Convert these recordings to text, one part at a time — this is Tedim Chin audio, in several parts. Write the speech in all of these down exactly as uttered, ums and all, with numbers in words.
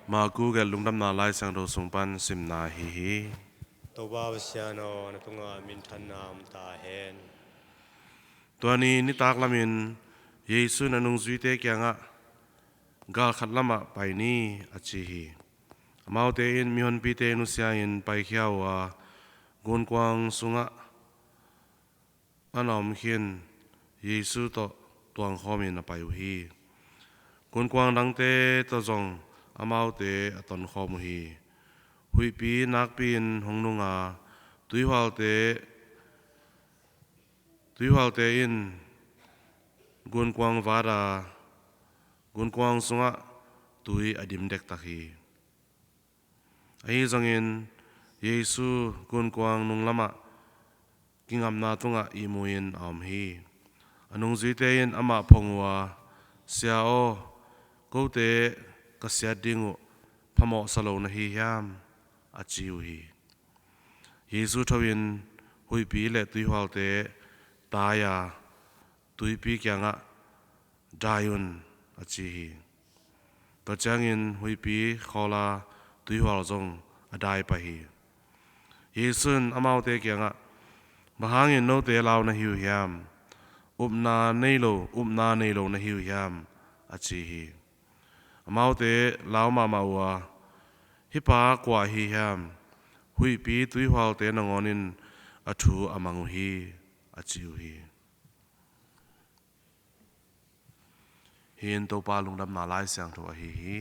Marku gelh Lungdamna Laisiangtho sung pan simna hi hi. Topa Pasian aw, na tungah minthanna om ta hen. Tua ni nitak lamin Jesu in a nungzuite kiangah, "Galkhat lamah pai ni," a ci hi. Amaute in mihonpite nusia-in paikhia uh a, gunkuang sungah a na om khin Jesu tawh tuangkhawmin a pai uh hi. Gunkuang dangte tawh zong amaute a tonkhawm uh hi. Huihpi nakpi-in hong nung a, tuihualte, tuihualte in gunkuang vat a, gunkuang sungah tui a dim dektak hi. Ahi zongin Jesu gunkuang nunglamah kingamna tungah ihmu-in a om hi. A nungzuite in amah phong uh a, "Sia aw, kote ka siat ding uh phamawhsa lo na hi hiam?" a ci uh hi. Jesu tho-in huihpi le tuihualte tai a, tuipi kiangah, "Dai un," a ci hi. Tua ciangin huihpi khawl a, tuihual zong a dai pah hi. Jesu in amaute kiangah, "Bang hangin note lau na hi uh hiam? Upna nei lo, upna nei lo na hi uh hiam?" a ci hi. Amaute lau mahmah uh a, "Hih pa kua ahi hiam? Huihpi tuihualte nangawn in a thu a mang uh hi," a ci uh hi. Hih in Topa Lungdamna Laisiangtho ahi hi.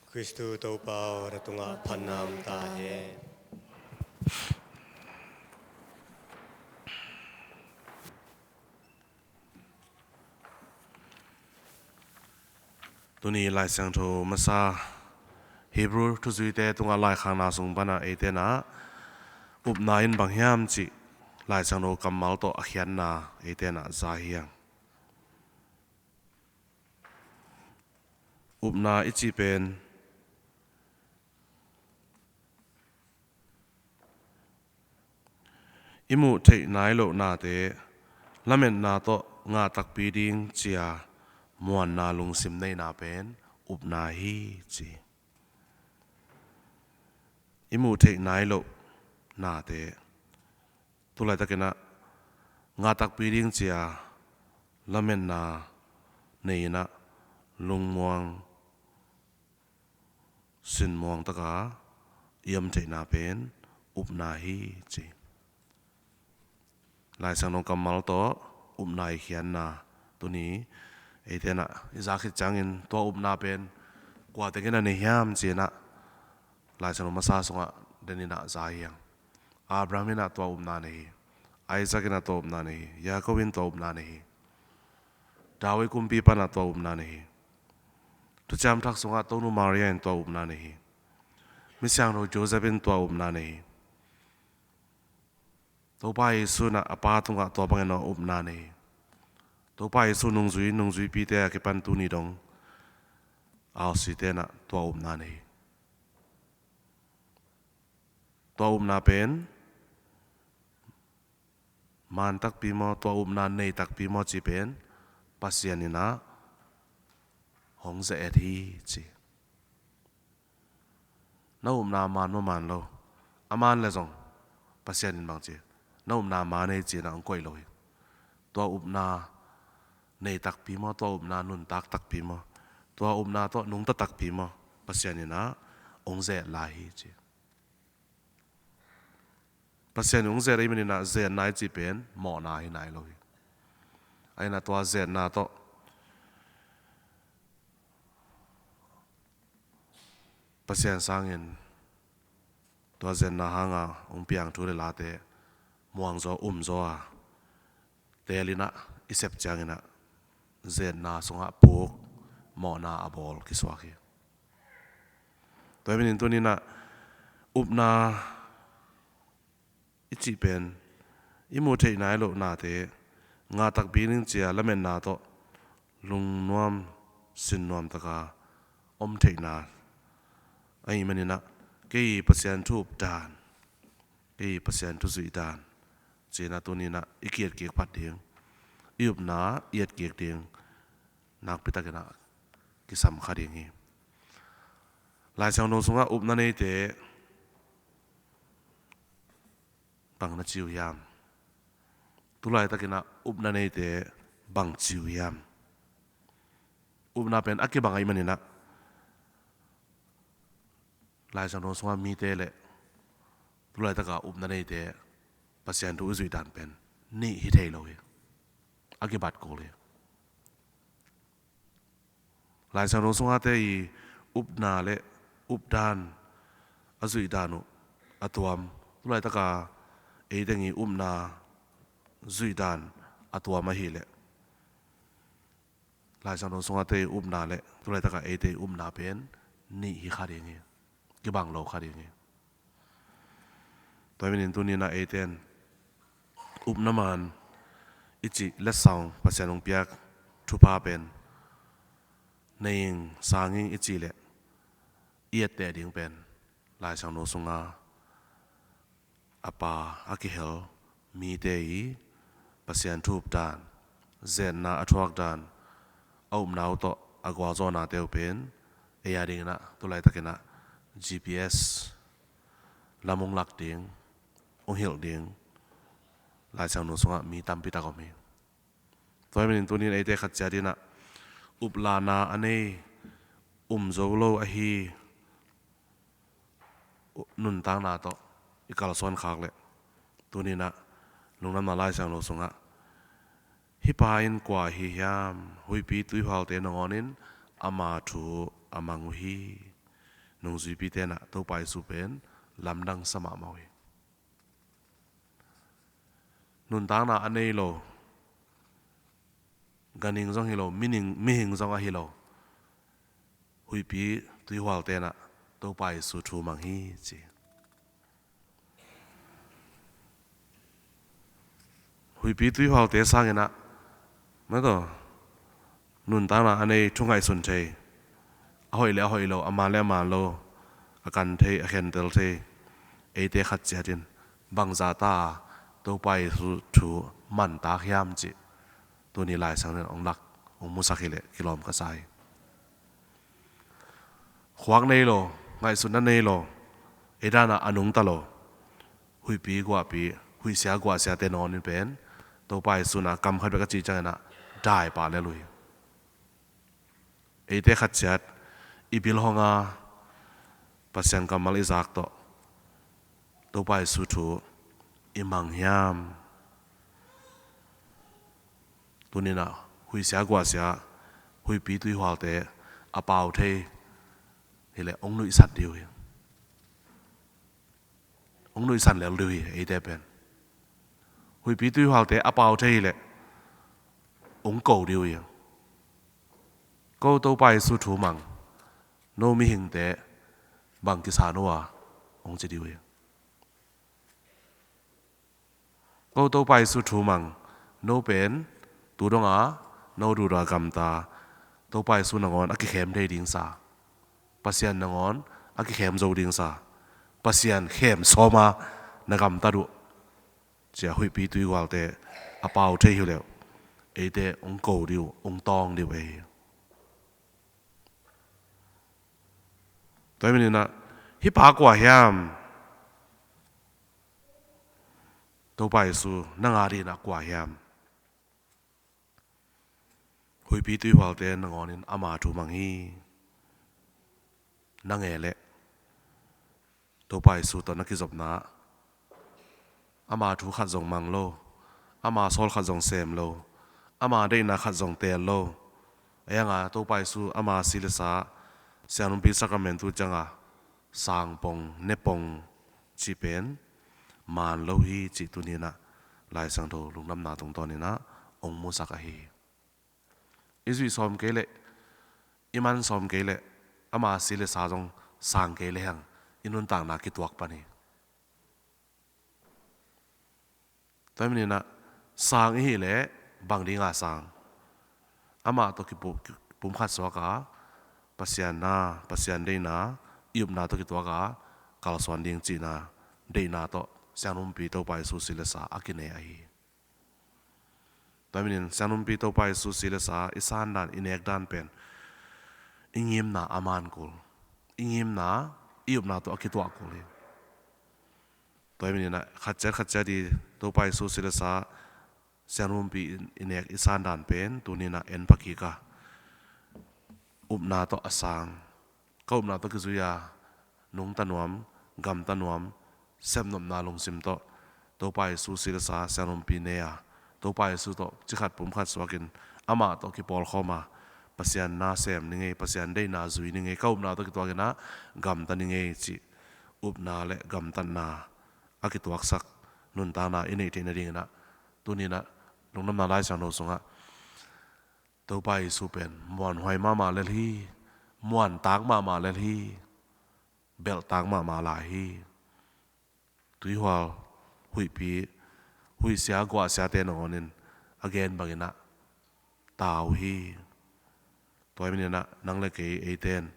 Khristu Topa aw, na tungah phatna om ta hen. Tuni Laisiangtho masa Hebrew thuzuite tungah laikhakna sung panah eite in ah upna in bang hiam cih Laisiangtho kammal tawh a khiatna eite in ah za hi hang. Upna i cih pen i muh theih nai loh nate lametna tawh ngah takpi ding ci-a muanna lungsim neihna pen upna hi ci. I muh theih nai loh nate tu laitakin ah ngah takpi ding ci-a lametna nei-in ah lungmuang sinmuang taka i om theihna pen upna hi ci. Laisiangtho kammal tawh upna i khiatna tuni eite in ah i za khit ciangin tua upna pen kua tengin a nei hiam ci-in ah Laisiangtho masa sungah den in ah za hi hang. Abraham in ah tua upna nei hi. Isaac in ah tua upna nei hi. Jacob in tua upna nei hi. David kumpipa in ah tua upna nei hi. Thuciam Thak sungah Tonu Maria in tua upna nei hi. Misiangtho Joseph in tua upna nei hi. Topa Jesu in ah a Pa tungah tua bangin a upna nei hi. Topa Jesu nungzui, nungzuipite a kipan tuni dong R C te in ah tua upna nei hi. Tua upna pen man takpi maw, tua upna nei takpi maw cih pen Pasian in ah hong ze-et hi ci. Na upna man maw man lo, a man leh zong Pasian in bang ci, na upna man hi ci-in ah hong koih lo hi. Tua upna nei takpi maw, tua upna nuntak takpi maw, tua upna tawh nungta takpi maw, Pasian in ah hong ze-et lai hi ci. Pasian in hong ze-et ahih manin ah ze-etna i cih pen mawhna hi nai lo hi. Ahi zongin ah tua ze-etna tawh Pasian sangin tua ze-etna hanga hong piang thu le late muang zaw, um zaw a, teel in ah i sep ciangin ah ze-etna sungah puk mawhna a bawl kisuak hi. Tua ahih manin tuni-in ah upna i cih pen i muh theih nai loh nate ngah takpi ding ci-a lametna tawh lungnuam sinnuam taka om theihna ahih manin ah kei Pasian thu up dan, kei Pasian thu zuih dan ci-in ah tuni-in ah i ki-etkik phat ding, i upna i etkik ding nakpi takin ah kisam kha ding hi. Lai Siangtho sungah upna neite bang na ci uh hiam? Tulaitakinah upna neite bang ci uh hiam? Upna pen a kibang ahih maninah Lai Siangtho sungah mite le tulaitaka upna neite Pasian thu i zuih dan pen nih hi thei lo hi. A kibat kul hi. Lai Siangtho sungate i upna le updan a zuih dan uh a tuam, tulaitaka eiteng i upna zuih dan a tuam ahileh Lai Siangtho sungate i upna le tulaitaka eite i upna pen nih hi kha ding hi. Kibang lo kha ding hi. Tua hi manin tuninah eiten upna man i cih letsong Pasian hong piak thupha pen nei ing sang ing i cih leh i etteh ding pen Lai Siangtho sunga a pa a kihel mite i Pasian thu up dan, zetna a thuak dan, a upna uh tawh a gualzawhnate uh pen ei a dinginah tulaitakinah G P S lam hong lak ding, hong hilh ding Lai Siangtho sungah mi tampi tak om hi. Tua hi manin tunin eite khat ciat inah uplana a nei, um zo lo ahi nuntakna tawh i kalsuan khak leh tuninah Lungdamna Lai Siangtho sungah hih pa in kua hi hiam? Huihpi tuihualte nangawnin ama thu a mang uh hi. Nungzuipite inah Topa Jesu pen lamdang sa mahmah uh hi. Nuntakna a nei lo, ganhing zong hi lo, mining, mihing zong ahi lo, huihpi tuihualte inah Topa Jesu thu mang hi ci. Huihpi tuihualte sanginah mato nuntakna a nei, thu ngaihsun thei, a hoih le a hoih lo, a man le a man lo, a kan thei, a khentel thei eite khat ciatin bangzahta Topa Jesu thu mantak hiam cih tuni Lai Siangtho in hong lak, hong musak hileh kilawm ka sa hi. Khuak nei lo, ngaihsutna nei lo, ei danah a nungta lo, huihpi guahpi, huihsia guahsiate nangawnin pen Topa Jesu inah kam khat bek a cih cianginah dai pah lel uh hi. Eite khat ciat i bilhonga Pasian kammal i zak tawh Topa Jesu thu i mang hiam? Tuninah huihsia guahsia, huihpi tuihualte a pau thei hileh hong nuihsat dih uh hi. Hong nuihsan lel dih uh hi. Eite pen huihpi tuihualte a pau thei hileh hong ko dih uh hi. Ko Topa Jesu thu mang, no mihingte bang kisa no a, hong ci dih uh hi. Ko Topa Jesu thu mang, no pen tu donga no duhduh a gamta, Topa Jesu nangawn a kikhem thei dingsa, Pasian nangawn a kikhem zo dingsa, Pasian khem sawma na gamta duh cia huihpi tuihualte a pau thei hi leh eite hong ko dih uh, hong tawng dih uh ei. Tua hi maninah hih pa kua hiam? Topa Jesu nang a dinah kua hiam? Huihpi tuihualte nangawnin ama thu mang hi. Na nge leh Topa Jesu tawh na kizopna ama thu khat zong mang lo, ama sawl khat zong sem lo, ama deihna khat zong teel lo. Ei anga Topa Jesu ama si le sa, sianumpi sakramentu cianga sangpong nepong cih pen maan lo hi cih tuninah Lai Siangtho lungdamna tungtawninah hong musak ahi hi. I zuih sawm kei leh, i man sawm kei leh ama si le sa zong sang kei lehang i nuntakna kituak pan hi. Tua hi maninah sang i hih leh bang dinga sang? Amah tawh kipu-, kipumkhat suaka Pasian na, Pasian deihna, i upna tawh kituaka kalsuan ding cihna deihna tawh sianumpi Topa Jesu si le sa a kinei ahi hi. Tua hi manin sianumpi Topa Jesu si le sa i san dan, i nek dan pen i ngimna a man kul. i ngimna, i upna tawh a kituak kul hi. Tua hi maninah khatciat khatciat i Topa Jesu si le sa sianrumpi i nek i sandan pen tuninah en pha kik a, upna tawh a sang, ka upna tawh kizui a nungta nuam, gamta nuam, sepnopna lungsim tawh Topa Jesu si le sa sianrumpi nei a, Topa Jesu tawh cikhat pumkhat suakin amah tawh kipawlkhawm a, Pasian na sem ni ngei, Pasian deihna zui ni ngei, ka upna tawh kituakinah gamta ni ngei cih upna le gamtatna a kituaksak nuntakna i neih theih nadinginah tuninah Lungdamna Lai Siangtho sungah Topa Jesu pen muanhuai mahmah lel hi, muantak mahmah lel hi, belhtak mahmah lai hi. Tuihual huihpi, huihsia guahsiate nangawnin a gen banginah tau hi. Tua hi maninah nang le kei eiten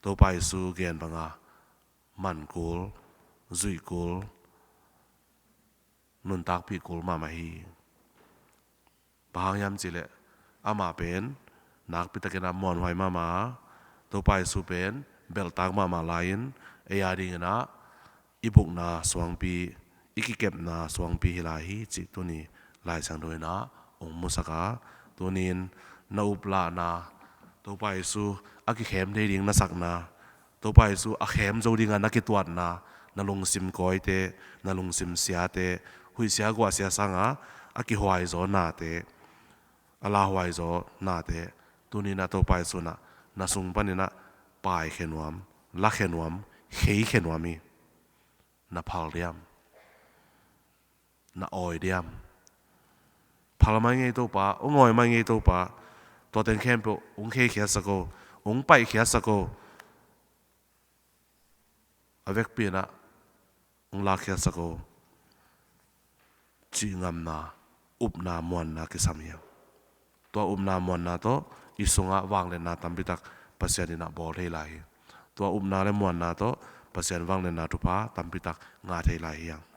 Topa Jesu gen banga man kul, zuih kul, nuntakpih kul mahmah hi. Bang hang hiam cihleh amah pen nakpitakinah muanhuai mahmah a, Topa Jesu pen belhtak mahmah lai-in ei a dinginah i bukna suangpi, i kikepna suangpi hi lai hi cih tuni Lai Siangtho inah hong musak a, tunin na uplahna, Topa Jesu a kikhem thei ding na sakna, Topa Jesu a khem zo dinga na kituatna, na lungsim kawite, na lungsim siate, huihsia guahsia sanga a kihuaizaw nate, a lauhuaizaw nate, tuninah Topa Jesu nah na sung paninah paikhia nuam, lakhia nuam, kheikhe nuam hi. Na phal diam? Na awi diam? Phal mai ngei Topa, hong awi mai ngei Topa, tua teng khempeuh hong kheikhiatsak o, hong paihkhiatsak o. A vekpi inah hong lakkhiatsak o, cih ngamna, upna, muanna kisam hiam? Tua upna muanna tawh i sungah vangliatna tampitak Pasian inah bawl thei lai hi. Tua upna le muanna tawh Pasian vangliatna thupha tampitak ngah thei lai hi hang.